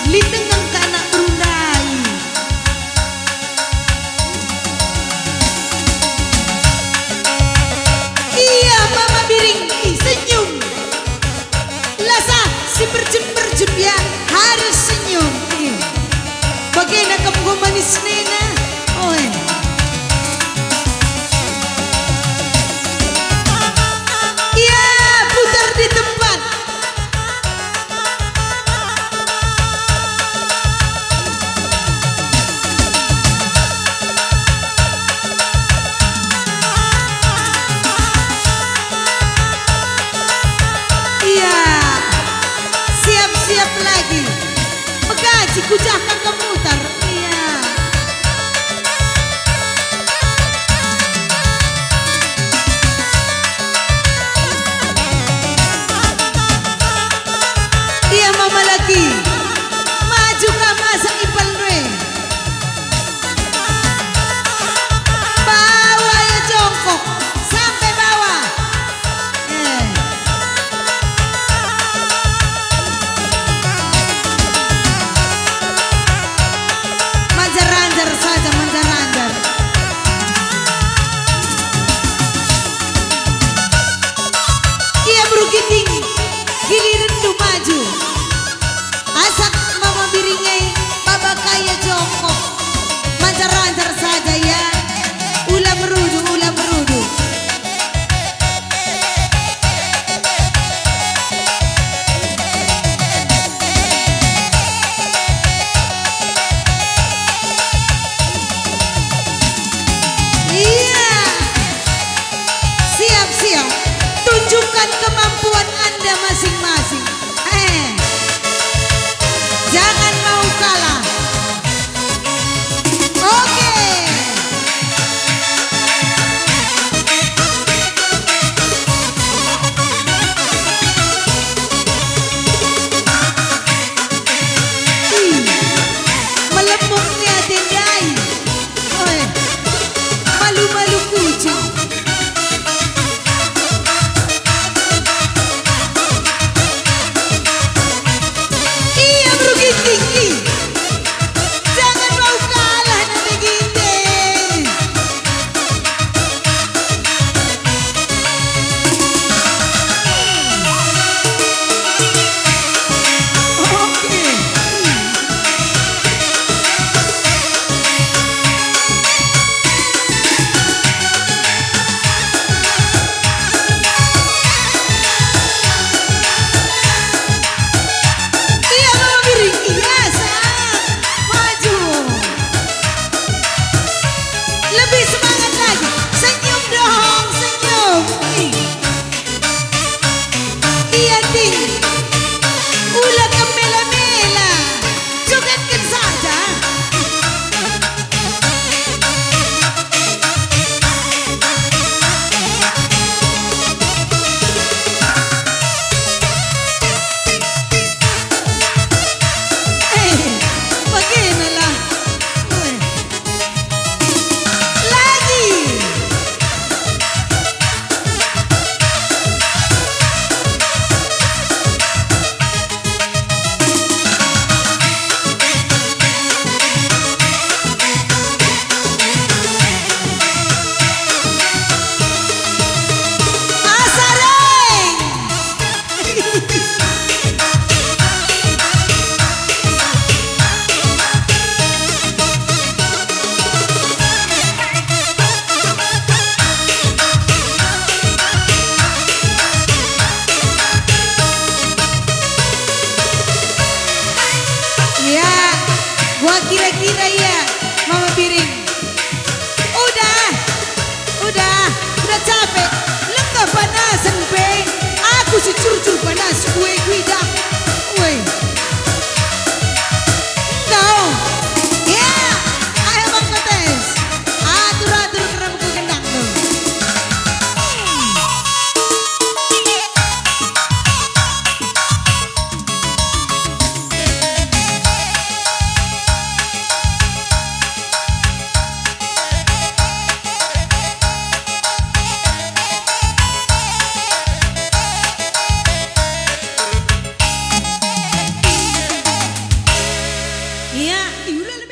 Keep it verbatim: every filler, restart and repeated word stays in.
Lit denga ka anak beru ndai. Ia Mama Biring, ih, senyum. Lasa si berjem-berjem ya harus senyum. Ih. Bagenda kam enggo manis nena. Oe. Ia putar di tempat. Ia, siap-siap lagi. Megaji kujahka kemutar. Ia. Ia Mama Laki, maju ka masa ipal nue. Bawa ia jongkok, sampe bawa. Eh. Manjar-anjar saja, manjar-anjar. Ia beru Ginting, gilirenndu maju. Asak Mama Biring e, baba ka ia jongkok. Manjar-anjar saja ia. Ula merudu, ula merudu. Iya. Siap, siap. Tunjukkan kemampuan Anda masing-masing. Eh. Jangan mau kalah. Oke. Ih, melemuk ate ndai. Oi, malu-malu kucing. Ia beru Ginting, ih. Jangan mau kalah nanti Ginting. Oke. Ia Mama Biring, iya, sa. Maju. Lebih semangat lagi. Senyum dong, senyum. Ih. Ia ting. Ula kemela-mela. Jogetken saja. Eh, bagena lah. Lagi. Asare. Ya, gua kira-kira ya, Mama Biring. Udah, udah, udah capek. Lengkah panasen pe. Aku si curcur panas kue kuidah. Woi. Engkau. Ya, ayo Bang Ketes. Atur-atur kerem ku gendang tuh. Ia, iula